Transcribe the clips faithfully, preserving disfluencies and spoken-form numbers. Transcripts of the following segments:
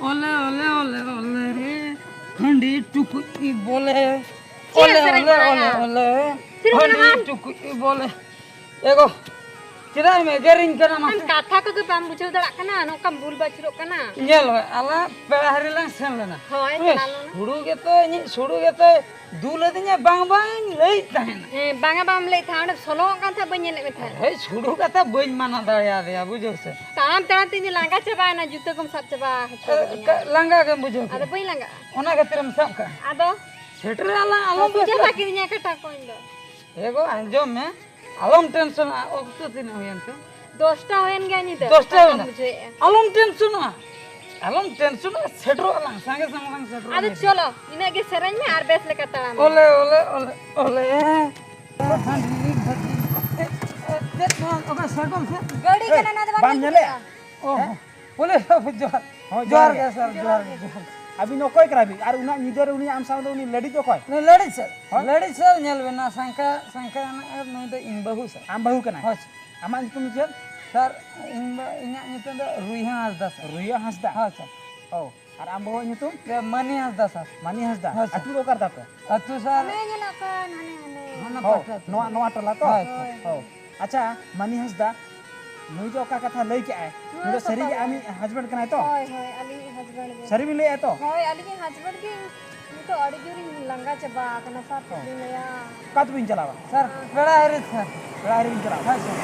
ᱚᱞᱮ ᱚᱞᱮ ᱚᱞᱮ ᱚᱞᱮ ᱨᱮ ᱦᱟᱺᱰᱤ ᱴᱩᱠᱩᱡ ᱵᱚᱞᱮ᱾ ᱪᱮᱫ ᱚᱞᱮ ᱥᱮᱨᱮᱧ ᱚᱞᱮ ᱵᱟᱲᱟᱭᱟ? ᱚᱞᱮ ᱚᱞᱮ ᱛᱤᱱᱟᱹᱜ ᱦᱟᱺᱰᱤ ᱢᱮᱱᱟᱜᱼᱟ? ᱴᱩᱠᱩᱡ ᱵᱚᱞᱮ᱾ ᱮᱜᱳ, ᱪᱮᱫᱟᱜ ᱮᱢ ᱮᱜᱮᱨᱤᱧ ᱠᱟᱱᱟ ᱟᱢ ᱢᱟᱥᱮ? ᱠᱟᱛᱷᱟ ᱠᱚᱜᱮ ᱵᱟᱢ ᱵᱩᱡᱷᱟᱹᱣ ᱫᱟᱲᱮᱭᱟᱜ ᱠᱟᱱᱟ, ᱱᱚᱝᱠᱟᱢ ᱵᱩᱞ ᱵᱟᱹᱪᱩᱨᱚᱜ ᱠᱟᱱᱟ᱾ ᱧᱮᱞ ᱢᱮ, ᱟᱞᱟᱝ ᱯᱮᱲᱟ ᱦᱤᱨᱤ ᱞᱟᱝ ᱥᱮᱱ ᱞᱮᱱᱟ᱾ ᱦᱳᱭ, ᱦᱮᱸ, ᱪᱟᱞᱟᱣ ᱞᱮᱱᱟ᱾ ᱥᱩᱲᱩ ᱜᱮᱛᱚ ᱤᱧᱤᱡ ᱥᱩᱲᱩ ᱜᱮᱛᱚᱭ ᱫᱩᱞ ᱟᱹᱫᱤᱧᱟ, ᱵᱟᱝ ᱵᱟᱝ ᱞᱟᱹᱭᱮᱫ ᱛᱟᱦᱮᱱᱟ᱾ ᱦᱮᱸ, ᱵᱟᱝᱟ ᱵᱟᱢ ᱞᱟᱹᱭᱮᱫ ᱛᱟᱦᱮᱸᱫ, ᱚᱸᱰᱮ ᱥᱚᱞᱚᱜ ᱠᱟᱱ ᱛᱟᱦᱮᱸᱫ, ᱵᱟᱹᱧ ᱧᱮᱞᱮᱫ ᱢᱮ ᱛᱟᱦᱮᱸᱫ᱾ ᱦᱳᱭ, ᱥᱩᱲᱩ ᱠᱟᱛᱷᱟ ᱵᱟᱹᱧ ᱢᱟᱱᱟ ᱫᱟᱲᱮᱭᱟᱫᱮᱭᱟ, ᱵᱩᱡᱷᱟᱹᱣ ᱥᱮ᱾ ᱛᱟᱲᱟᱢ ᱛᱟᱲᱟᱢ ᱛᱮ ᱤᱧ ᱞᱟᱸᱜᱟ ᱪᱟᱵᱟᱭᱮᱱᱟ, ᱡᱩᱛᱟᱹ ᱠᱚᱢ ᱥᱟᱵ ᱪᱟᱵᱟ ᱦᱚᱪᱚ ᱠᱟᱫᱤᱧᱟ᱾ ᱞᱟᱸᱜᱟ ᱜᱮᱢ ᱵᱩᱡᱷᱟᱹᱣ ᱟᱫᱚ ᱠᱮᱫᱟ᱾ ᱵᱟᱹᱧ ᱞᱟᱸᱜᱟᱜᱼᱟ᱾ ᱚᱱᱟ ᱠᱷᱟᱹᱛᱤᱨᱮᱢ ᱥᱟᱵ ᱠᱟᱜᱼᱟ᱾ ᱟᱫᱚ ᱥᱮᱴᱮᱨ ᱟᱞᱟᱝ, ᱟᱞᱚᱢ ᱵᱩᱡᱷᱟᱹᱣ ᱵᱮᱥᱨᱟ᱾ ᱠᱤᱫᱤᱧᱟ ᱠᱟᱴᱟ ᱠᱚ ᱤᱧ ᱫᱚ᱾ ᱮ ᱜᱚ, ᱟᱸᱡᱚᱢ ᱢᱮ, ᱟᱞᱚᱢ ᱴᱮᱱᱥᱚᱱᱚᱜᱼᱟ᱾ ᱚᱠᱛᱚ ᱛᱤᱱᱟᱹᱜ ᱦᱩᱭᱮᱱ ᱛᱮ? ᱫᱚᱥᱴᱟ ᱦᱩᱭᱮᱱ ᱜᱮᱭᱟ ᱧᱤᱫᱟᱹ᱾ ᱫᱚᱥᱴᱟ ᱚᱠᱟ ᱦᱩᱭᱱᱟ᱾ ᱠᱚᱢ ᱵᱩᱡᱷᱟᱹᱣᱮᱫᱼᱟ? ᱟᱞᱚᱢ ᱴᱮᱱᱥᱚᱱᱚᱜᱼᱟ, ᱟᱞᱚᱢ ᱴᱮᱱᱥᱚᱱᱚᱜᱼᱟ, ᱥᱮᱴᱮᱨᱚᱜ ᱟᱞᱟᱝ, ᱥᱟᱸᱜᱮ ᱥᱟᱸᱜᱮ ᱞᱟᱝ ᱥᱮᱴᱮᱨᱚᱜᱼᱟ ᱟᱫᱚ ᱱᱤᱛ᱾ ᱪᱚᱞᱚ, ᱤᱱᱟᱹᱜ ᱜᱮ ᱥᱮᱨᱮᱧ ᱢᱮ ᱟᱨ ᱵᱮᱥ ᱞᱮᱠᱟ ᱛᱟᱲᱟᱢ ᱢᱮ᱾ ᱚᱞᱮ, ᱚᱞᱮ, ᱚᱞᱮ, ᱚᱞᱮ᱾ ᱦᱟᱺᱰᱤ ᱵᱷᱟᱹᱴᱤ᱾ ᱮ, ᱮ, ᱪᱮᱫ ᱱᱚᱣᱟ? ᱚᱠᱟ ᱥᱟᱭᱠᱮᱞ ᱥᱮ? ᱜᱟᱹᱰᱤ ᱮ, ᱠᱟᱱᱟ, ᱱᱚᱣᱟ ᱫᱚ ᱵᱟᱢ ᱵᱟᱢ ᱧᱮᱞᱮᱜᱼᱟ? ᱧᱮᱞᱮᱜᱼᱟ? ᱚ, ᱦᱮᱸ? ᱯᱩᱞᱤᱥ ᱵᱟᱹᱵᱩ, ᱡᱚᱦᱟᱨ᱾ ᱦᱳᱭ, ᱡᱚᱦᱟᱨ ᱡᱚᱦᱟᱨ ᱜᱮ, ᱜᱮ᱾ ᱥᱟᱨ, ᱡᱚᱦᱟᱨ ᱜᱮ, ᱡᱚᱦᱟᱨ᱾ ᱟᱹᱵᱤᱱ ᱚᱠᱚᱭ ᱠᱟᱱᱟ ᱵᱤᱱ? ᱟᱨ ᱩᱱᱟᱹᱜ ᱧᱤᱫᱟᱹ ᱨᱮ ᱩᱱᱤ ᱟᱢ ᱥᱟᱶ ᱫᱚ ᱩᱱᱤ ᱞᱟᱹᱰᱤᱡ ᱫᱚ ᱚᱠᱚᱭ? ᱱᱩᱭ ᱞᱟᱹᱰᱤᱡ ᱥᱟᱨ, ᱦᱳᱭ? ᱞᱟᱹᱰᱤᱡ ᱥᱟᱨ, ᱧᱮᱞ ᱵᱮᱱ ᱱᱟ, ᱥᱟᱝᱠᱷᱟ, ᱥᱟᱝᱠᱷᱟ ᱱᱩᱭ ᱫᱚ ᱤᱧ ᱵᱟᱹᱦᱩ ᱥᱟᱨ᱾ ᱟᱢ ᱵᱟᱹᱦᱩ ᱠᱟᱱᱟᱭ? ᱦᱳᱭ, ᱥᱟᱨ᱾ ᱟᱢᱟᱜ ᱧᱩᱛᱩᱢ ᱫᱚ ᱪᱮᱫ? ᱥᱟᱨ, ᱤᱧ ᱫᱚ, ᱤᱧᱟᱹᱜ ᱧᱩᱛᱩᱢ ᱫᱚ ᱨᱩᱭᱦᱟᱹ ᱦᱟᱸᱥᱫᱟ, ᱥᱟᱨ᱾ ᱨᱩᱭᱦᱟᱹ ᱦᱟᱸᱥᱫᱟ? ᱦᱳᱭ, ᱥᱟᱨ᱾ ᱚ, ᱟᱨ ᱟᱢ ᱵᱟᱹᱦᱩᱣᱟᱜ ᱧᱩᱛᱩᱢ? ᱢᱟᱹᱱᱤ ᱦᱟᱸᱥᱫᱟ, ᱥᱟᱨ᱾ ᱢᱟᱹᱱᱤ ᱦᱟᱸᱥᱫᱟ? ᱦᱳᱭ, ᱥᱟᱨ᱾ ᱟᱹᱛᱩ ᱫᱚ ᱚᱠᱟ ᱨᱮ ᱛᱟᱯᱮ? ᱟᱹᱛᱩ, ᱥᱟᱨ᱾ ᱦᱟᱱᱮ ᱧᱮᱞᱚᱜ ᱠᱟᱱ, ᱦᱟᱱᱮ, ᱦᱟᱱᱮ᱾ ᱦᱟᱱᱟ ᱦᱳᱭ, ᱯᱟᱦᱴᱟ ᱟᱹᱛᱩ᱾ ᱱᱚᱣᱟ, ᱱᱚᱣᱟ ᱴᱚᱞᱟ ᱛᱚ? ᱦᱳᱭ, ᱥᱟᱨ᱾ ᱦᱳᱭ᱾ ᱦᱳᱭ᱾ ᱟᱪᱪᱷᱟ, ᱢᱟᱹᱱᱤ ᱦᱟᱸᱥᱫᱟ, ᱱᱩᱭ ᱫᱚ ᱚᱠᱟ ᱠᱟᱛᱷᱟ ᱞᱟᱹᱭ ᱠᱮᱜᱼᱟᱭ, ᱱᱩᱭ ᱱᱚᱣᱟ ᱫᱚ ᱥᱟᱹᱨᱤ ᱜᱮ ᱯᱟᱛᱟ ᱟᱢᱤᱡ ᱦᱟᱡᱵᱮᱱᱰ ᱠᱟᱱᱟᱭ ᱛᱚ? ᱦᱳᱭ, ᱦᱳᱭ, ᱟᱹᱞᱤᱧᱤᱡ ᱦᱟᱡᱵᱮᱱᱰ ᱜᱮ᱾ ᱥᱟᱹᱨᱤ ᱵᱤᱱ ᱞᱟᱹᱭᱮᱜᱼᱟ ᱛᱚ? ᱦᱳᱭ, ᱟᱹᱞᱤᱧᱤᱡ ᱦᱟᱡᱵᱮᱱᱰ ᱜᱮ᱾ ᱱᱤᱛᱚᱜ ᱟᱹᱰᱤ ᱡᱳᱨᱤᱧ ᱞᱟᱸᱜᱟ ᱪᱟᱵᱟ ᱟᱠᱟᱱᱟ, ᱥᱟᱨ, ᱪᱮᱫ ᱦᱚᱸ᱾ ᱞᱤᱧ ᱞᱟᱹᱭᱟ? ᱚᱠᱟ ᱛᱮᱵᱤᱱ ᱪᱟᱞᱟᱣᱟ? ᱥᱟᱨ, ᱯᱮᱲᱟ ᱦᱤᱨᱤ, ᱥᱟᱨ᱾ ᱯᱮᱲᱟ ᱦᱤᱨᱤ ᱵᱤᱱ ᱪᱟᱞᱟᱣᱟ? ᱦᱳᱭ, ᱥᱟᱨ᱾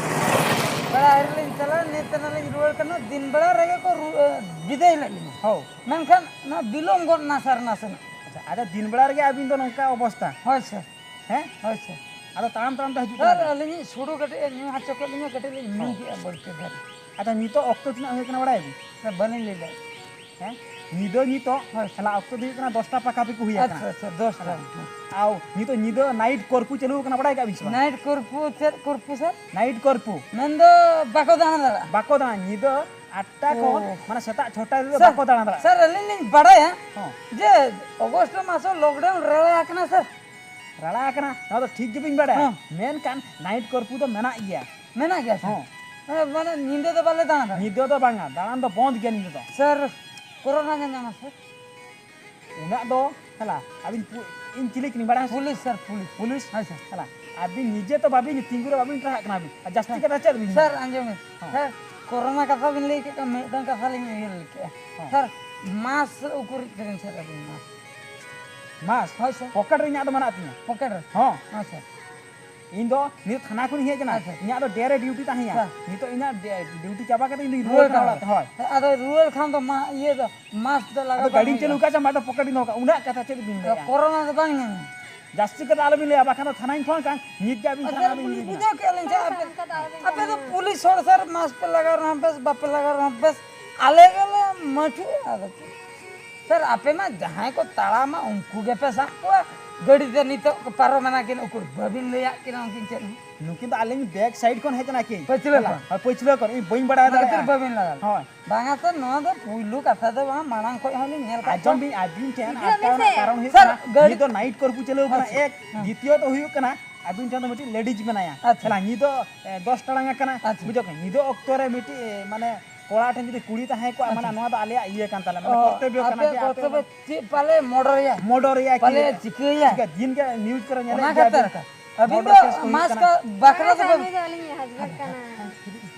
ᱯᱮᱲᱟ ᱦᱤᱨᱤ ᱞᱤᱧ ᱪᱟᱞᱟᱣ, ᱱᱤᱛ ᱱᱟᱞᱤᱧ ᱨᱩᱣᱟᱹᱲ ᱠᱟᱱᱟ, ᱫᱤᱱ ᱵᱮᱲᱟ ᱨᱮᱜᱮ ᱠᱚ ᱨᱩ-, ᱮ, ᱵᱤᱫᱟᱹᱭ ᱞᱮᱫ ᱞᱤᱧᱟ᱾ ᱦᱳᱭ᱾ ᱢᱮᱱᱠᱷᱟᱱ ᱱᱚᱣᱟ ᱵᱤᱞᱚᱢ ᱜᱚᱫ ᱱᱟ, ᱥᱟᱨ, ᱱᱟᱥᱮᱱᱟᱜ᱾ ᱟᱪᱪᱷᱟ, ᱟᱫᱚ ᱫᱤᱱ ᱵᱮᱲᱟ ᱨᱮᱜᱮ ᱟᱹᱵᱤᱱ ᱫᱚ ᱱᱚᱝᱠᱟ ᱚᱵᱚᱥᱛᱟ? ᱦᱳᱭ, ᱥᱟᱨ᱾ ᱦᱮᱸ? ᱦᱳᱭ, ᱥᱟᱨ᱾ ᱟᱫᱚ ᱛᱟᱲᱟᱢ ᱛᱟᱲᱟᱢ ᱛᱮ ᱦᱤᱡᱩᱜ ᱠᱟᱱᱟ ᱥᱟᱨ, ᱵᱤᱱ? ᱟᱹᱞᱤᱧᱤᱡ ᱥᱩᱲᱩ ᱠᱟᱹᱴᱤᱡ ᱮ ᱧᱩ ᱦᱚᱪᱚ ᱠᱮᱫ ᱞᱤᱧᱟ, ᱠᱟᱹᱴᱤᱡ ᱞᱤᱧ ᱧᱩ ᱦᱚᱸ᱾ ᱠᱮᱫᱼᱟ ᱵᱟᱹᱲᱛᱤ ᱫᱷᱟᱨᱟ᱾ ᱟᱪᱪᱷᱟ, ᱱᱤᱛᱚᱜ ᱚᱠᱛᱚ ᱛᱤᱱᱟᱹᱜ ᱦᱩᱭᱩᱜ ᱠᱟᱱᱟ ᱵᱟᱲᱟᱭᱟᱵᱤᱱ? ᱥᱟᱨ, ᱵᱟᱹᱞᱤᱧ ᱞᱟᱹᱭ ᱫᱟᱲᱮᱭᱟᱜᱼᱟ᱾ ᱦᱮᱸ? ᱧᱤᱫᱟᱹ ᱱᱤᱛᱚᱜ ᱦᱳᱭ, ᱥᱟᱨ᱾ ᱥᱟᱞᱟ ᱚᱠᱛᱚ ᱫᱚ ᱦᱩᱭᱩᱜ ᱠᱟᱱᱟ ᱫᱚᱥᱴᱟ ᱯᱟᱠᱟ ᱯᱤᱠᱩ ᱦᱩᱭ ᱟᱪᱪᱷᱟ, ᱟᱠᱟᱱᱟ᱾ ᱟᱪᱪᱷᱟ, ᱫᱚᱥᱴᱟ᱾ ᱦᱮᱸ᱾ ᱟᱨ ᱱᱤᱛᱚᱜ ᱧᱤᱫᱟᱹ ᱱᱟᱭᱤᱴ ᱠᱚᱨᱯᱷᱤᱭᱩ ᱪᱟᱹᱞᱩ ᱟᱠᱟᱱᱟ, ᱵᱟᱲᱟᱭ ᱠᱟᱜ ᱵᱤᱱ ᱥᱮ ᱵᱟᱝ? ᱱᱟᱭᱤᱴ ᱠᱚᱨᱯᱷᱤᱭᱩ ᱪᱮᱫ ᱠᱚᱨᱯᱷᱤᱭᱩ, ᱥᱟᱨ? ᱱᱟᱭᱤᱴ ᱠᱚᱨᱯᱷᱤᱭᱩ᱾ ᱢᱮᱱᱫᱚ ᱵᱟᱠᱚ ᱫᱟᱬᱟ ᱫᱟᱲᱮᱭᱟᱜᱼᱟ? ᱵᱟᱠᱚ ᱫᱟᱬᱟ, ᱧᱤᱫᱟᱹ ᱟᱴᱴᱟ ᱠᱷᱚᱱ, ᱳ᱾ ᱢᱟᱱᱮ ᱥᱮᱛᱟᱜ ᱪᱷᱚᱴᱟ ᱫᱷᱟᱹᱵᱤᱡ ᱫᱚ ᱥᱟᱨ, ᱵᱟᱠᱚ ᱫᱟᱬᱟ ᱫᱟᱲᱮᱭᱟᱜᱼᱟ᱾ ᱥᱟᱨ, ᱟᱹᱞᱤᱧ ᱞᱤᱧ ᱵᱟᱲᱟᱭᱟ ᱦᱚᱸ᱾ ᱡᱮ ᱚᱜᱚᱥᱴ ᱢᱟᱥ ᱞᱚᱠᱰᱟᱣᱩᱱ ᱨᱟᱲᱟ ᱟᱠᱟᱱᱟ, ᱥᱟᱨ᱾ ᱨᱟᱲᱟ ᱟᱠᱟᱱᱟ, ᱱᱚᱣᱟ ᱫᱚ ᱴᱷᱤᱠ ᱜᱮᱵᱤᱱ ᱵᱟᱲᱟᱭᱟ᱾ ᱦᱚᱸ᱾ ᱢᱮᱱᱠᱷᱟᱱ ᱱᱟᱭᱤᱴ ᱠᱚᱨᱯᱷᱤᱭᱩ ᱫᱚ ᱢᱮᱱᱟᱜ ᱜᱮᱭᱟ᱾ ᱢᱮᱱᱟᱜ ᱜᱮᱭᱟ, ᱥᱟᱨ᱾ ᱦᱚᱸ᱾ ᱦᱮᱸ, ᱢᱟᱱᱮ ᱧᱤᱫᱟᱹ ᱫᱚ ᱵᱟᱞᱮ ᱫᱟᱬᱟ ᱫᱟᱲᱮᱭᱟᱜᱼᱟ᱾ ᱧᱤᱫᱟᱹ ᱫᱚ ᱵᱟᱝᱟ, ᱫᱟᱬᱟᱱ ᱫᱚ ᱵᱚᱱᱫ ᱜᱮᱭᱟ ᱧᱤᱫᱟᱹ ᱫᱚ᱾ ᱥᱟᱨ, ᱠᱳᱨᱳᱱᱟ ᱧᱟᱧᱟᱢᱟ ᱥᱮ? ᱩᱱᱟᱹᱜ ᱫᱚ ᱦᱮᱞᱟ, ᱟᱹᱵᱤᱱ ᱯᱩ-, ᱤᱧ ᱪᱤᱞᱤ ᱠᱟᱹᱱᱟᱹᱧ ᱵᱟᱲᱟᱭᱟ ᱥᱮ? ᱯᱩᱞᱤᱥ ᱥᱟᱨ, ᱯᱩᱞᱤᱥ᱾ ᱯᱩᱞᱤᱥ? ᱦᱳᱭ ᱥᱟᱨ᱾ ᱦᱮᱞᱟ, ᱟᱹᱵᱤᱱ ᱱᱤᱡᱮ ᱛᱚ ᱵᱟᱹᱵᱤᱱ ᱛᱤᱸᱜᱩ ᱨᱮ ᱵᱟᱹᱵᱤᱱ ᱴᱟᱨᱦᱟᱜ ᱠᱟᱱᱟ ᱟᱹᱵᱤᱱ᱾ ᱟᱨ ᱡᱟᱹᱥᱛᱤ ᱠᱟᱛᱷᱟ ᱪᱮᱫ ᱵᱤᱱ ᱥᱟᱨ, ᱢᱮᱱᱫᱟ? ᱟᱸᱡᱚᱢ ᱵᱤᱱ᱾ ᱦᱚᱸ᱾ ᱥᱟᱨ, ᱠᱳᱨᱳᱱᱟ ᱠᱟᱛᱷᱟ ᱵᱤᱱ ᱞᱟᱹᱭ ᱠᱮᱫ ᱠᱷᱟᱱ ᱢᱤᱫᱴᱟᱝ ᱠᱟᱛᱷᱟ ᱞᱤᱧ ᱩᱭᱦᱟᱹᱨ ᱞᱮᱫ ᱠᱮᱫᱼᱟ᱾ ᱦᱚᱸ᱾ ᱥᱟᱨ, ᱢᱟᱥᱠ ᱩᱠᱩᱨᱤᱡ ᱛᱟᱵᱤᱱ ᱥᱟᱨ ᱟᱹᱵᱤᱱ ᱢᱟᱥᱠ? ᱢᱟᱥᱠ? ᱦᱳᱭ ᱥᱟᱨ᱾ ᱯᱚᱠᱮᱴ ᱨᱮ ᱤᱧᱟᱹᱜ ᱫᱚ ᱢᱮᱱᱟᱜ ᱛᱤᱧᱟᱹ᱾ ᱯᱚᱠᱮᱴ ᱨᱮ? ᱦᱚᱸ᱾ ᱦᱳᱭ ᱥᱟᱨ᱾ ᱤᱧ ᱫᱚ ᱱᱤᱛ ᱛᱷᱟᱱᱟ ᱠᱷᱚᱱᱤᱧ ᱦᱮᱡ ᱠᱟᱱᱟ᱾ ᱟᱪᱪᱷᱟ᱾ ᱤᱧᱟᱹᱜ ᱫᱚ ᱰᱮ ᱨᱮ ᱰᱤᱭᱩᱴᱤ ᱛᱟᱦᱮᱸᱭᱟ᱾ ᱦᱮᱸ᱾ ᱱᱤᱛᱚᱜ ᱤᱧᱟᱹᱜ ᱰᱮ-, ᱰᱤᱭᱩᱴᱤ ᱪᱟᱵᱟ ᱠᱟᱛᱮ ᱤᱧ ᱫᱩᱧ ᱨᱩᱣᱟᱹᱲ ᱨᱩᱣᱟᱹᱲ ᱠᱟᱱᱟ ᱠᱟᱱᱟ᱾ ᱚᱲᱟᱜ ᱛᱮ᱾ ᱦᱳᱭ᱾ ᱟᱫᱚ ᱨᱩᱣᱟᱹᱲ ᱠᱷᱟᱱ ᱫᱚ ᱢᱟ ᱤᱭᱟᱹ ᱫᱚ ᱢᱟᱥᱠ ᱫᱚ ᱞᱟᱜᱟᱣ ᱟᱫᱚ ᱵᱟᱝ ᱜᱟᱹᱰᱤᱧ ᱪᱟᱹᱞᱩ ᱦᱩᱭᱩᱜᱼᱟ᱾ ᱠᱟᱜ ᱪᱮ ᱢᱟ ᱫᱚ ᱯᱚᱠᱮᱴ ᱤᱧ ᱫᱚᱦᱚ ᱠᱟᱜᱼᱟ᱾ ᱩᱱᱟᱹᱜ ᱠᱟᱛᱷᱟ ᱪᱮᱫ ᱵᱤᱱ ᱟᱫᱚ ᱞᱟᱹᱭᱟ? ᱠᱳᱨᱳᱱᱟ ᱫᱚ ᱵᱟᱝ ᱧᱟᱢᱟ᱾ ᱡᱟᱹᱥᱛᱤ ᱠᱟᱛᱮ ᱟᱞᱚᱵᱤᱱ ᱞᱟᱹᱭᱟ, ᱵᱟᱠᱷᱟᱱ ᱫᱚ ᱛᱷᱟᱱᱟᱧ ᱯᱷᱳᱱ ᱠᱟᱱ, ᱱᱤᱛ ᱜᱮ ᱟᱹᱵᱤᱱ ᱟᱪᱪᱷᱟ, ᱛᱷᱟᱱᱟ ᱵᱤᱱ ᱤᱫᱤ ᱠᱟᱱᱟ᱾ ᱵᱩᱡᱷᱟᱹᱣ ᱠᱮᱜᱼᱟ ᱞᱤᱧ ᱡᱮ ᱟᱯᱮ, ᱟᱯᱮ ᱫᱚ ᱯᱩᱞᱤᱥ ᱦᱚᱲ ᱥᱟᱨ ᱢᱟᱥᱠ ᱯᱮ ᱞᱟᱜᱟᱣ ᱨᱮᱦᱚᱸ ᱵᱮᱥ, ᱵᱟᱯᱮ ᱞᱟᱜᱟᱣ ᱨᱮᱦᱚᱸ ᱵᱮᱥ, ᱟᱞᱮ ᱜᱮᱞᱮ ᱢᱟᱹᱴᱷᱩᱜᱼᱟ᱾ ᱟᱫᱚ ᱪᱮᱫ? ᱥᱟᱨ, ᱟᱯᱮ ᱢᱟ ᱡᱟᱦᱟᱸᱭ ᱠᱚ ᱛᱟᱲᱟᱢᱟ ᱩᱱᱠᱩ ᱜᱮᱯᱮ ᱥᱟᱵ ᱠᱚᱣᱟ, ᱜᱟᱹᱰᱤ ᱛᱮ ᱱᱤᱛᱚᱜ ᱠᱚ ᱯᱟᱨᱚᱢᱮᱱᱟ ᱠᱤᱱ, ᱩᱠᱩᱨ ᱵᱟᱹᱵᱤᱱ ᱞᱟᱹᱭᱟᱫ ᱠᱤᱱᱟ ᱩᱱᱠᱤᱱ ᱪᱮᱫ ᱦᱚᱸ? ᱱᱩᱠᱤᱱ ᱫᱚ ᱟᱹᱞᱤᱧ ᱵᱮᱠ ᱥᱟᱭᱤᱰ ᱠᱷᱚᱱ ᱦᱮᱡ ᱮᱱᱟ ᱠᱤᱱ᱾ ᱯᱟᱹᱪᱷᱞᱟᱹ ᱠᱷᱚᱱ? ᱦᱳᱭ, ᱯᱟᱹᱪᱷᱞᱟᱹ ᱠᱷᱚᱱ᱾ ᱤᱧ ᱵᱟᱹᱧ ᱵᱟᱲᱟᱭ ᱚᱱᱟ ᱠᱷᱟᱹᱛᱤᱨ ᱫᱟᱲᱮᱭᱟᱜᱼᱟ᱾ ᱵᱟᱹᱵᱤᱱ ᱞᱟᱜᱟᱣ᱾ ᱦᱳᱭ᱾ ᱵᱟᱝᱟ ᱥᱟᱨ, ᱱᱚᱣᱟ ᱫᱚ ᱯᱩᱭᱞᱩ ᱠᱟᱛᱷᱟ ᱫᱚ ᱵᱟᱝ, ᱢᱟᱲᱟᱝ ᱠᱷᱚᱡ ᱦᱚᱸᱞᱤᱧ ᱧᱮᱞ ᱠᱟᱜ ᱟᱸᱡᱚᱢ ᱠᱚᱣᱟ᱾ ᱵᱤᱱ, ᱟᱹᱵᱤᱱ ᱴᱷᱮᱱ ᱜᱤᱫᱽᱨᱟᱹ ᱟᱴᱠᱟᱣ ᱨᱮᱱᱟᱜ ᱢᱮᱥᱮ᱾ ᱠᱟᱨᱚᱱ ᱦᱩᱭᱩᱜ ᱥᱟᱨ, ᱠᱟᱱᱟ, ᱜᱟᱹᱰᱤ ᱱᱤᱛ ᱫᱚ ᱱᱟᱭᱤᱴ ᱠᱚᱨᱯᱷᱤᱭᱩ ᱪᱟᱹᱞᱩ ᱠᱟᱱᱟ, ᱟᱪᱪᱷᱟ᱾ ᱮᱠ᱾ ᱦᱮᱸ᱾ ᱫᱤᱛᱤᱭᱚ ᱫᱚ ᱦᱩᱭᱩᱜ ᱠᱟᱱᱟ, ᱟᱹᱵᱤᱱ ᱴᱷᱮᱱ ᱫᱚ ᱢᱤᱫᱴᱤᱡ ᱞᱮᱰᱤᱡᱽ ᱢᱮᱱᱟᱭᱟ᱾ ᱟᱪᱪᱷᱟ᱾ ᱦᱮᱞᱟ, ᱧᱤᱫᱟᱹ, ᱮ, ᱫᱚᱥ ᱴᱟᱲᱟᱝ ᱟᱠᱟᱱᱟ, ᱟᱪᱪᱷᱟ᱾ ᱵᱩᱡᱷᱟᱹᱣ ᱠᱟᱱᱟ? ᱧᱤᱫᱟᱹ ᱚᱠᱛᱚ ᱨᱮ ᱢᱤᱫᱴᱤᱡ, ᱮ, ᱢᱟᱱᱮ, ᱠᱚᱲᱟ ᱴᱷᱮᱱ ᱡᱩᱫᱤ ᱠᱩᱲᱤ ᱛᱟᱦᱮᱸ ᱠᱚᱜᱼᱟ, ᱢᱟᱱᱮ, ᱟᱪᱪᱷᱟ᱾ ᱱᱚᱣᱟ ᱫᱚ ᱟᱞᱮᱭᱟᱜ ᱤᱭᱟᱹ ᱠᱟᱱ ᱛᱟᱞᱮᱭᱟ, ᱢᱟᱱᱮ, ᱚ, ᱠᱚᱨᱛᱚᱵᱵᱚ ᱟᱯᱮ ᱠᱟᱱᱟ ᱡᱮ ᱟᱯᱮ ᱠᱚᱨᱛᱚᱵᱵᱚ ᱪᱮᱫ ᱯᱟᱞᱮ ᱢᱚᱰᱚᱨᱮᱭᱟ? ᱢᱚᱰᱚᱨᱮᱭᱟ ᱠᱤ? ᱯᱟᱞᱮ ᱪᱤᱠᱟᱹᱭᱟ? ᱴᱷᱤᱠ ᱜᱮᱭᱟ, ᱫᱤᱱ ᱜᱮ ᱱᱤᱭᱩᱡᱽ ᱠᱚᱨᱮ ᱧᱮᱞᱮᱫ ᱚᱱᱟ ᱜᱮᱭᱟ ᱠᱷᱟᱹᱛᱤᱨ ᱵᱤᱱ᱾ ᱠᱟ-, ᱟᱹᱵᱤᱱ ᱢᱚᱰᱚᱨ ᱫᱚ ᱠᱮᱥ ᱠᱚ ᱦᱩᱭᱩᱜ ᱢᱟᱥ ᱠᱟᱱᱟ᱾ ᱠᱟ-, ᱵᱟᱠᱷᱨᱟ ᱫᱚ ᱦᱮᱸ, ᱵᱟᱹᱵᱤᱱ ᱱᱩᱭ ᱫᱚ ᱟᱹᱞᱤᱧᱤᱡ ᱦᱟᱡᱵᱮᱱᱰ ᱠᱟᱱᱟᱭ᱾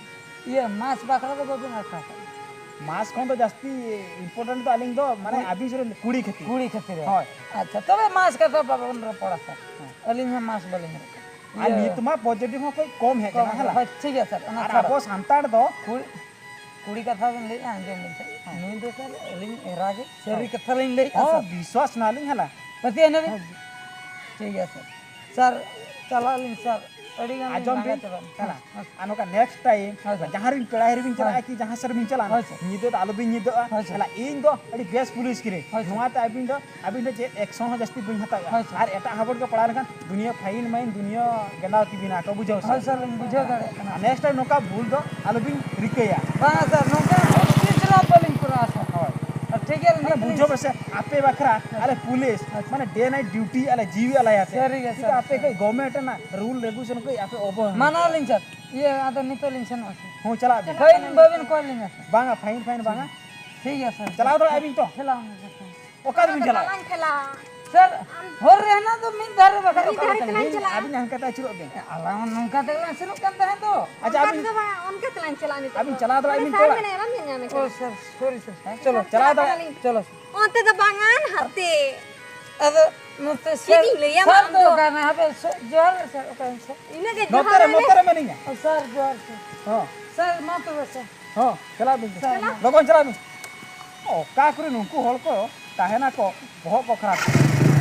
ᱤᱭᱟᱹ, ᱢᱟᱥ ᱵᱟᱠᱷᱨᱟ ᱫᱚ ᱵᱟᱹᱵᱤᱱ ᱟᱴᱠᱟᱣ ᱠᱟᱜᱼᱟ᱾ ᱢᱟᱥ ᱠᱷᱚᱱ ᱫᱚ ᱡᱟᱹᱥᱛᱤ ᱤᱢᱯᱚᱨᱴᱮᱱᱴ ᱫᱚ ᱟᱹᱞᱤᱧ ᱫᱚ, ᱢᱟᱱᱮ, ᱠᱩᱲᱤ ᱟᱹᱵᱤᱱ ᱥᱩᱨ ᱨᱮᱱ ᱠᱩᱲᱤ ᱠᱷᱟᱹᱛᱤᱨ᱾ ᱠᱩᱲᱤ ᱠᱷᱟᱹᱛᱤᱨ᱾ ᱦᱳᱭ᱾ ᱟᱪᱪᱷᱟ, ᱛᱚᱵᱮ ᱢᱟᱥ ᱠᱟᱛᱷᱟ ᱵᱟᱵᱚᱱ ᱨᱚᱯᱚᱲᱟ, ᱥᱟᱨ᱾ ᱦᱮᱸ᱾ ᱟᱹᱞᱤᱧ ᱦᱚᱸ ᱢᱟᱥ ᱵᱟᱹᱞᱤᱧ ᱦᱚᱨᱚᱜ ᱠᱟᱜᱼᱟ᱾ ᱟᱨ ᱤᱭᱟᱹ, ᱱᱤᱛ ᱢᱟ ᱯᱚᱡᱤᱴᱤᱵᱷ ᱦᱚᱸ ᱠᱟᱹᱡ ᱠᱚᱢ ᱦᱮᱡ ᱠᱚᱢ ᱠᱟᱱᱟ, ᱦᱮᱸ ᱞᱟ? ᱦᱳᱭ, ᱴᱷᱤᱠ ᱜᱮᱭᱟ, ᱥᱟᱨ, ᱚᱱᱟ ᱟᱨ ᱪᱷᱟᱲᱟ᱾ ᱟᱵᱚ ᱥᱟᱱᱛᱟᱲ ᱫᱚ ᱠᱩᱲᱤ, ᱠᱩᱲᱤ ᱠᱟᱛᱷᱟ ᱵᱤᱱ ᱞᱟᱹᱭᱮᱫᱼᱟ, ᱟᱸᱡᱚᱢ ᱵᱤᱱ ᱥᱮ᱾ ᱦᱮᱸ᱾ ᱱᱩᱭ ᱫᱚ, ᱥᱟᱨ, ᱟᱹᱞᱤᱧ ᱮᱨᱟ ᱜᱮ, ᱥᱟᱹᱨᱤ ᱦᱮᱸ᱾ ᱠᱟᱛᱷᱟ ᱞᱤᱧ ᱞᱟᱹᱭᱮᱫᱼᱟ, ᱦᱚᱸ, ᱥᱟᱨ᱾ ᱵᱤᱥᱣᱟᱥ ᱱᱟᱞᱤᱧ, ᱦᱮᱸ ᱞᱟ᱾ ᱯᱟᱹᱛᱭᱟᱹᱣ ᱮᱱᱟ ᱵᱤᱱ? ᱦᱮᱸ᱾ ᱴᱷᱤᱠ ᱜᱮᱭᱟ, ᱥᱟᱨ᱾ ᱥᱟᱨ, ᱪᱟᱞᱟᱜ ᱟᱹᱞᱤᱧ, ᱥᱟᱨ᱾ ᱟᱹᱰᱤ ᱜᱟᱱ ᱞᱤᱧ ᱟᱸᱡᱚᱢ ᱞᱟᱸᱜᱟ ᱵᱤᱱ, ᱪᱟᱵᱟᱭᱮᱱᱟ᱾ ᱦᱮᱸ ᱞᱟ᱾ ᱦᱮᱸ᱾ ᱟᱨ ᱱᱚᱝᱠᱟ ᱱᱮᱠᱥᱴ ᱴᱟᱭᱤᱢ ᱦᱳᱭ, ᱥᱟᱨ᱾ ᱡᱟᱦᱟᱸ ᱨᱮᱵᱤᱱ ᱯᱮᱲᱟ ᱦᱤᱨᱤ ᱵᱤᱱ ᱪᱟᱞᱟᱜᱼᱟ ᱦᱳᱭ᱾ ᱠᱤ ᱡᱟᱦᱟᱸ ᱥᱮᱫ ᱨᱮᱵᱤᱱ ᱪᱟᱞᱟᱜᱼᱟ, ᱦᱳᱭ, ᱥᱟᱨ᱾ ᱧᱤᱫᱟᱹ ᱫᱚ ᱟᱞᱚᱵᱤᱱ ᱧᱤᱫᱟᱹᱜᱼᱟ᱾ ᱦᱳᱭ, ᱥᱟᱨ᱾ ᱦᱮᱸ ᱞᱟ, ᱤᱧ ᱫᱚ ᱟᱹᱰᱤ ᱵᱮᱥ ᱯᱩᱞᱤᱥ ᱠᱟᱹᱱᱟᱹᱧ᱾ ᱦᱳᱭ, ᱥᱟᱨ᱾ ᱱᱚᱣᱟᱛᱮ ᱟᱹᱵᱤᱱ ᱫᱚ, ᱟᱹᱵᱤᱱ ᱫᱚ ᱪᱮᱫ ᱮᱠᱥᱚᱱ ᱦᱚᱸ ᱡᱟᱹᱥᱛᱤ ᱵᱟᱹᱧ ᱦᱟᱛᱟᱣᱮᱫᱼᱟ᱾ ᱦᱳᱭ, ᱥᱟᱨ᱾ ᱟᱨ ᱮᱴᱟᱜ ᱦᱚᱲ ᱠᱚ ᱯᱟᱲᱟᱣ ᱞᱮᱱᱠᱷᱟᱱ ᱫᱩᱱᱤᱭᱟᱹ ᱯᱷᱟᱭᱤᱱ ᱢᱟᱭᱤᱱ ᱫᱩᱱᱤᱭᱟᱹ ᱜᱮᱸᱫᱟᱣ ᱛᱮᱵᱤᱱᱟ ᱠᱚ, ᱵᱩᱡᱷᱟᱹᱣ ᱥᱮ? ᱦᱳᱭ, ᱥᱟᱨ, ᱞᱤᱧ ᱵᱩᱡᱷᱟᱹᱣ ᱫᱟᱲᱮᱭᱟᱜ ᱠᱟᱱᱟ᱾ ᱟᱨ ᱱᱮᱠᱥᱴ ᱴᱟᱭᱤᱢ ᱱᱚᱝᱠᱟ ᱵᱷᱩᱞ ᱫᱚ ᱟᱞᱚᱵᱤᱱ ᱨᱤᱠᱟᱹᱭᱟ᱾ ᱵᱟᱝᱟ, ᱥᱟᱨ, ᱱᱚᱝᱠᱟ ᱛᱤᱥ ᱨᱮᱦᱚᱸ ᱵᱟᱹᱞᱤᱧ ᱠᱚᱨᱟᱣᱟ, ᱥᱟᱨ᱾ ᱦᱳᱭ᱾ ᱟᱨ ᱴᱷᱤᱠ ᱜᱮᱭᱟ, ᱢᱟᱱᱮ, ᱱᱤᱛ ᱞᱤᱧ ᱵᱩᱡᱷᱟᱹᱣ ᱯᱮᱥᱮ, ᱟᱯᱮ ᱵᱟᱠᱷᱨᱟ ᱦᱳᱭ᱾ ᱟᱞᱮ ᱯᱩᱞᱤᱥ, ᱦᱳᱭ᱾ ᱢᱟᱱᱮ, ᱰᱮ ᱱᱟᱭᱤᱴ ᱰᱤᱭᱩᱴᱤ ᱟᱞᱮ ᱡᱤᱣᱤ ᱟᱞᱟᱭᱟᱛᱮ᱾ ᱥᱟᱹᱨᱤ ᱜᱮ, ᱴᱷᱤᱠ ᱥᱟᱨ, ᱜᱮᱭᱟ, ᱟᱯᱮ ᱥᱟᱹᱨᱤ᱾ ᱠᱟᱹᱡ ᱜᱚᱵᱷᱢᱮᱱᱴ ᱨᱮᱱᱟᱜ ᱨᱩᱞ ᱨᱮᱜᱩᱞᱮᱥᱚᱱ ᱠᱟᱹᱡ ᱟᱯᱮ ᱚᱵᱚᱦᱮᱲᱟ᱾ ᱢᱟᱱᱟᱣ ᱞᱤᱧ, ᱥᱟᱨ᱾ ᱤᱭᱟᱹ, ᱟᱫᱚ ᱱᱤᱛᱚᱜ ᱞᱤᱧ ᱥᱮᱱᱚᱜᱼᱟ, ᱥᱟᱨ᱾ ᱦᱚᱸ, ᱪᱟᱞᱟᱜ ᱵᱤᱱ᱾ ᱯᱷᱟᱭᱤᱱ ᱵᱟᱹᱵᱤᱱ ᱠᱚᱭ ᱞᱤᱧᱟ, ᱥᱟᱨ᱾ ᱵᱟᱝᱟ, ᱯᱷᱟᱭᱤᱱ, ᱯᱷᱟᱭᱤᱱ ᱵᱟᱝᱟ᱾ ᱴᱷᱤᱠ ᱜᱮᱭᱟ ᱥᱟᱨ᱾ ᱪᱟᱞᱟᱣ ᱫᱟᱲᱮᱭᱟᱜᱼᱟ ᱵᱤᱱ ᱛᱚ? ᱪᱟᱞᱟᱣ ᱢᱮ ᱥᱟᱨ᱾ ᱚᱠᱟ ᱨᱮᱵᱤᱱ ᱪᱟᱞᱟᱜᱼᱟ? ᱵᱟᱞᱟᱝ ᱪᱟᱞᱟᱜᱼᱟ᱾ ᱥᱟᱨ, ᱦᱚᱨ ᱨᱮ ᱦᱮᱱᱟᱜ ᱫᱚ ᱢᱤᱫ ᱫᱷᱟᱨᱮ ᱵᱟᱠᱷᱟᱡ ᱢᱤᱫ ᱚᱠᱟ ᱫᱷᱟᱨᱮ ᱞᱮᱠᱟ ᱛᱮᱞᱟᱝ ᱞᱤᱧ ᱪᱟᱞᱟᱜᱼᱟ᱾ ᱟᱹᱵᱤᱱ ᱦᱟᱱᱠᱟ ᱛᱮ ᱟᱹᱪᱩᱨᱚᱜ ᱵᱤᱱ᱾ ᱟᱞᱟᱝ ᱱᱚᱝᱠᱟ ᱛᱮᱜᱮ ᱞᱟᱝ ᱥᱮᱱᱚᱜ ᱠᱟᱱ ᱛᱟᱦᱮᱸᱫ ᱫᱚ᱾ ᱟᱪᱪᱷᱟ, ᱚᱱᱠᱟ ᱟᱹᱵᱤᱱ ᱛᱮᱫᱚ ᱵᱟᱝ, ᱚᱱᱠᱟ ᱛᱮᱞᱟᱝ ᱪᱟᱞᱟᱜᱼᱟ ᱱᱤᱛᱚᱜ ᱟᱹᱵᱤᱱ ᱫᱚ᱾ ᱪᱟᱞᱟᱣ ᱫᱟᱲᱮᱭᱟᱜᱼᱟ ᱚᱸᱰᱮ ᱵᱤᱱ ᱥᱟᱨ ᱛᱚ? ᱢᱮᱱᱟᱭᱟ, ᱵᱟᱢ ᱧᱮᱞ ᱧᱟᱢᱮ ᱚ ᱠᱟᱱᱟ? ᱥᱟᱨ, ᱥᱚᱨᱤ ᱥᱟᱨ᱾ ᱦᱮᱸ, ᱪᱚᱞᱚ, ᱪᱟᱞᱟᱣ ᱪᱟᱞᱟᱜ ᱫᱟᱲᱮᱭᱟᱜᱼᱟ ᱠᱟᱱᱟᱞᱤᱧ᱾ ᱵᱤᱱ, ᱪᱚᱞᱚ᱾ ᱚᱱᱛᱮ ᱫᱚ ᱵᱟᱝᱟ, ᱦᱟᱱᱛᱮ᱾ ᱟᱫᱚ ᱱᱚᱛᱮ ᱪᱮᱫ ᱥᱟᱨ, ᱤᱧ ᱞᱟᱹᱭᱟ, ᱥᱟᱨ ᱟᱢ ᱫᱚ ᱫᱚ᱾ ᱚᱠᱟᱭ ᱱᱟᱭ? ᱦᱟᱯᱮ, ᱥᱟᱨ, ᱡᱚᱦᱟᱨ ᱜᱮ ᱥᱟᱨ, ᱚᱠᱟᱭ ᱱᱟᱭ ᱥᱟᱨ? ᱤᱱᱟᱹᱜ ᱜᱮ ᱱᱚᱛᱮ ᱡᱚᱦᱟᱨ ᱨᱮ, ᱟᱞᱮ᱾ ᱱᱚᱛᱮ ᱨᱮ ᱢᱮᱱᱟᱧᱟ᱾ ᱚ, ᱥᱟᱨ, ᱡᱚᱦᱟᱨ ᱥᱟᱨ᱾ ᱦᱚᱸ᱾ ᱥᱟᱨ, ᱢᱟ ᱛᱚᱵᱮ ᱥᱟᱨ᱾ ᱦᱚᱸ, ᱪᱟᱞᱟᱜ ᱵᱤᱱ᱾ ᱪᱟᱞᱟᱜ᱾ ᱞᱚᱜᱚᱱ ᱪᱟᱞᱟᱜ ᱵᱤᱱ᱾ ᱚᱠᱟ ᱠᱚᱨᱮ ᱱᱩᱠᱩ ᱦᱚᱲ ᱠᱚ ᱛᱟᱦᱮᱱᱟ ᱠᱚ, ᱵᱚᱦᱚᱜ ᱠᱚ ᱠᱷᱟᱨᱟᱯ᱾